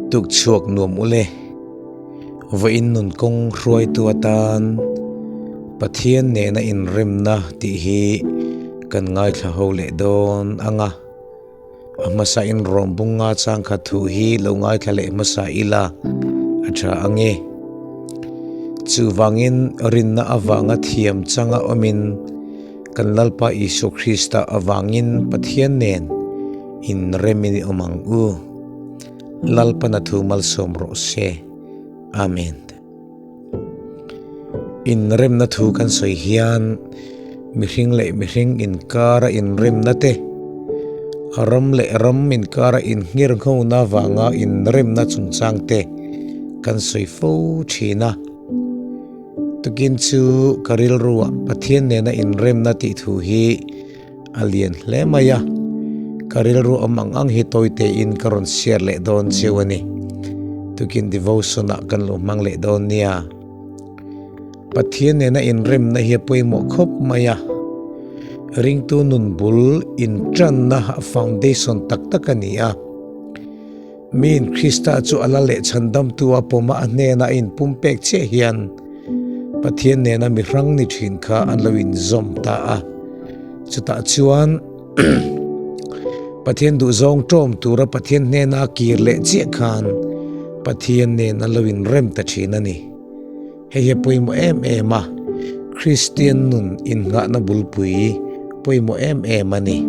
Tukchhuak nuam ule, vawiin nun kawng hruaitu atan Pathian nena inremna tih hi kan ngaithla ho leh dawn ang a. A hmasa in rawm bunga changkhat thu hi lo ngaithla leh hmasa ila a tha ang e. Chuvangin rinna avanga thiam changa awmin kan Lalpa Isua Krista avangin Pathian nen inremin i awm ang u. Lalpana thu malsawm rawh se. Amen. Inremna thu kan sawi hian mihring leh mihring inkara inremna te, ram leh ram inkara inngirnghona vanga inremna chungchang te kan sawi fo thin a. Tukin chu ka rilruah Pathian nena inremna tih thu hi a lian hle mai a, ka rilru awm ang ang hi tawi tein ka rawn share leh dawn cheu a ni. Tukin devotion ah kan lo hmang leh dawn nia. Pathian nena inremna hi a pawimawh khawp mai a, ringtu nun bul intanna foundation tak tak a ni a. Miin Krista chu a la leh chhandamtu a pawm a, a hnena a inpumpek chiah hian Pathian nena mi hrang ni thin kha an lo inzawm ta a. Chutah chuan Pathian duhzawng tawm tura Pathian hnena a kir leh chiah khan Pathian nen an lo inrem ta thin a ni. Hei hi a pawimawh em em a, Kristian nun innghahna bulpui pawimawh em em a ni.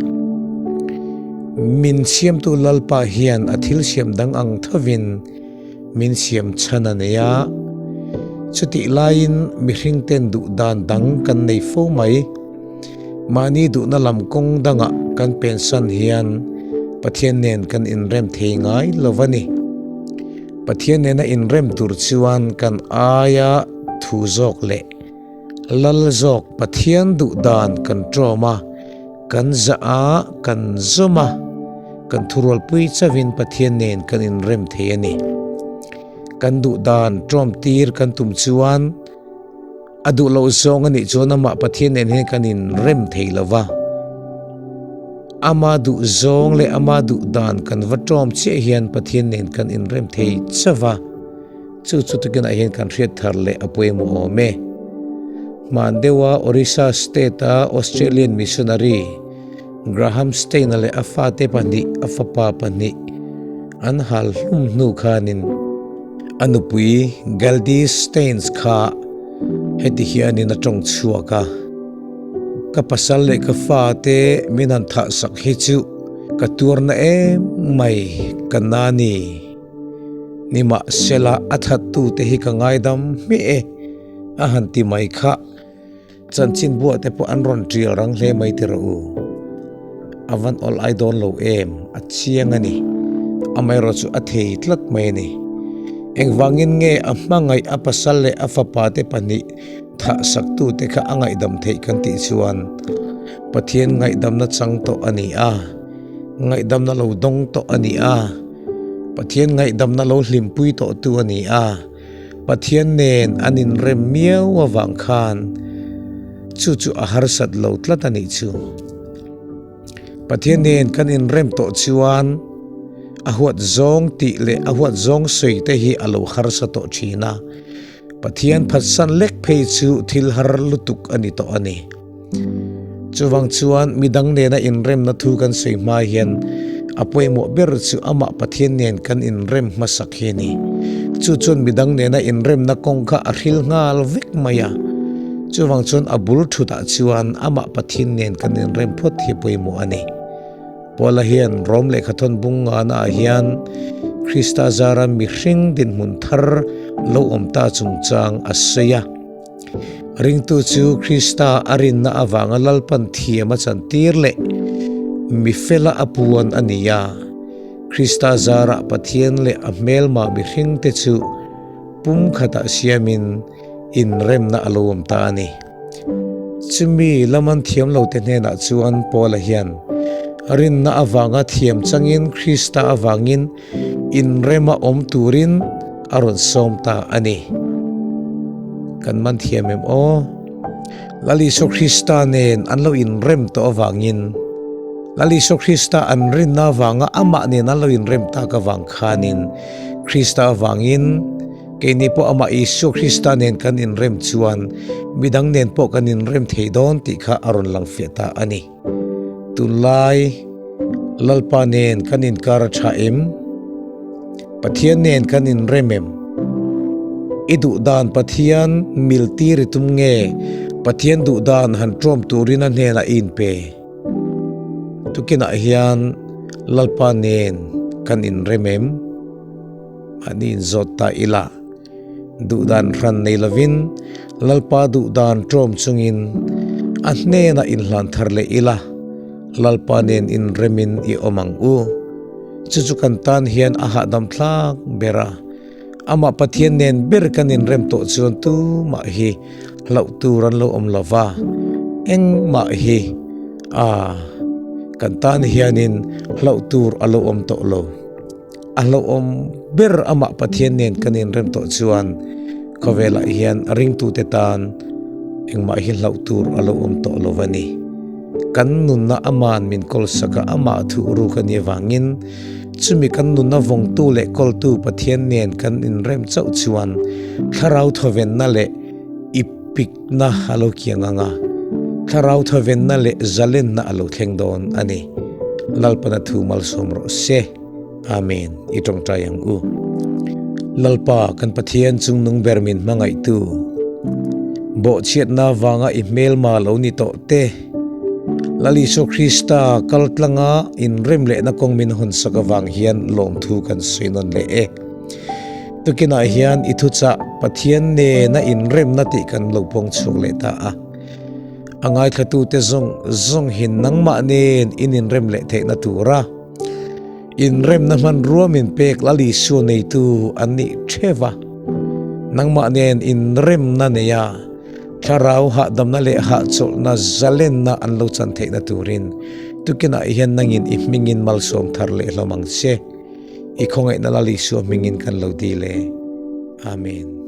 Min siamtu Lalpa hian a thil siam dang ang thovin min siam chhan a nei a, chutih laiin mihring ten duh dan dang kan nei fo mai. Mahni duhna lam kawng dangah kan pensan hian Pathian nen kan inrem thei ngai lo a ni. Pathian nena inrem tur chuan kan aia thu zawk leh lal zawk Pathian duh dan kan ṭawm a, kan zah a, kan zawm a, kan thurualpui chauhin Pathian nen kan inrem thei a ni. Kan duh dan ṭawm tir kan tum chuan a duh loh zawng a nih chuan amah Pathian nen hian kan inrem thei lo va. Ama duh zawng leh ama duh dan kan va tawm chiah hian Pathian nen kan inrem thei chauh va, chu chu tukinah hian kan hriat thar leh a pawimawh awm e. Hman deuha Orissa State-a Australian missionary Graham Stein-a leh a fate pahnih, a fapa pahnih an hal hlum hnu khanin a nupui Gladys Steins kha heti hianin a tawng chhuak a. Ka pasal leh ka fate min han thah sak hi chu ka tuarna em mai ka na ni. Nimahsela a thattute hi ka ngaidam hmeh e a han ti mai kha. Chanchin buah te pawh an rawn tial rang hle mai ti rawh u. A van awl ai dawn lo em a chiang a ni. Amaherawh chu a thei tlat mai a ni. Engvangin nge a hmangaih a pasal leh a fapa te pahnih Thah saktute kha a ngaihdam theih kan tih chuan Pathian ngaihdamna chang tawh a ni a, ngaihdamna lo dawng tawh a ni a, Pathian ngaihdamna lo hlimpui tawhtu a ni a, Pathian nen an inrem miau avang khan chu chu a harsat lo tlat a nih chu. Pathian nen kan inrem tawh chuan a huat zawng tih leh a huat zawng sawi te hi a lo harsa tawh thin a. Pathian phatsan lek phei chu thil har lutuk a ni tawh a ni. Chuvang chuan midang nena inremna thu kan sawi hma hian a pawimawh ber chu amah Pathian nen kan inrem hmasak hi a ni. Chu chuan midang nena inremna kawng kha a hril nghal vek mai a. Chuvang chuan a bul thutah chuan amah Pathian nen kan inrem phawt hi pawimawh a ni. Paula hian Rom lehkhathawn bung ngana ah hian Krista zara mihring dinhmun thar lo awm ta chungchang a sawi a. Ringtu chu Krista a rinna avanga Lalpan thiam a chantir leh mi fela a puan a ni a. Krista zara Pathian leh a hmelma mihringte chu pumkhatah siamin inremna a lo awm ta a ni. Chumi laman thiam lote hnenah chuan Paula hian, Rinna avanga thiam changin Krista avangin inrema awm turin a rawn sawm ta a ni. Kan man thiam em aw? Lal Isua Krista nen an lo inrem tawh avangin, Lal Isua Krista an rinna avanga amah nen an lo inrem tak avang khanin, Krista avangin keini pawh amah Isua Krista nen kan inrem chuan midang nen pawh kan inrem thei dawn tih kha a rawn lang fiah ta a ni. Tunlai Lalpa nen kan inkar a tha em? Pathian nen kan inrem em? I duhdan Pathian mil tir i tum nge Pathian duhdan han ṭawm turin a hnenah i inpe? Tukinah hian Lalpa nen kan inrem em? Mahni inzawt ta ila. Duhdan hran nei lovin Lalpa duhdan ṭawm chungin a hnenah inhlan thar leh ila, Lalpa nen inremin i awm ang u. Chu chu kan tan hian a hahdam thlak ber a, amah Pathian nen ber kan inrem tawh chuan tumah hi hlauh tur an lo awm lo va, engmah hi a kan tan hianin hlauh tur a lo awm tawh lo. A hlauhawm ber amah Pathian nen kan inrem tawh chuan khawvelah hian ringtute tan engmah hi hlauh tur a lo awm tawh lo a ni. Kan nunna aman min kawlsak a, amah thu ruk a nih avangin chumi kan nunna vawngtu leh kawltu Pathian nen kan inrem chauh chuan thlarau thawvenna leh ipikna a lo kiang ang a, thlarau thawvenna leh zalenna a lo thleng dawn a ni. Lalpana thu malsawm rawh se. Amen. I tawngtai ang u. Lalpa kan Pathian chungnung ber min hmangaihtu. Bawhchhiatna vanga i hmelma lo ni tawh te. Lal Isua Krista kal tlanga inrem lehna kawng min hawnsak avang hian lawmthu kan sawi nawn leh e. Tukinah hian i thuchah Pathian nena inremna tih kan lo pawng chhuak leh ta a. A ngaithlatute zawng zawng hin nangmah nen in inrem leh theihna tura Inremna hmanrua min pek Lal Isua neitu an nih theuh a, nangmah nen inremna neia thlarau hahdamna leh hahchawlhna zalenna an lo chan theihna turin tukinah hian nangin i hmingin malsawm thar leh hlawm ang che. I khawngaihna Lal Isua hmingin kan lo dil e. Amen.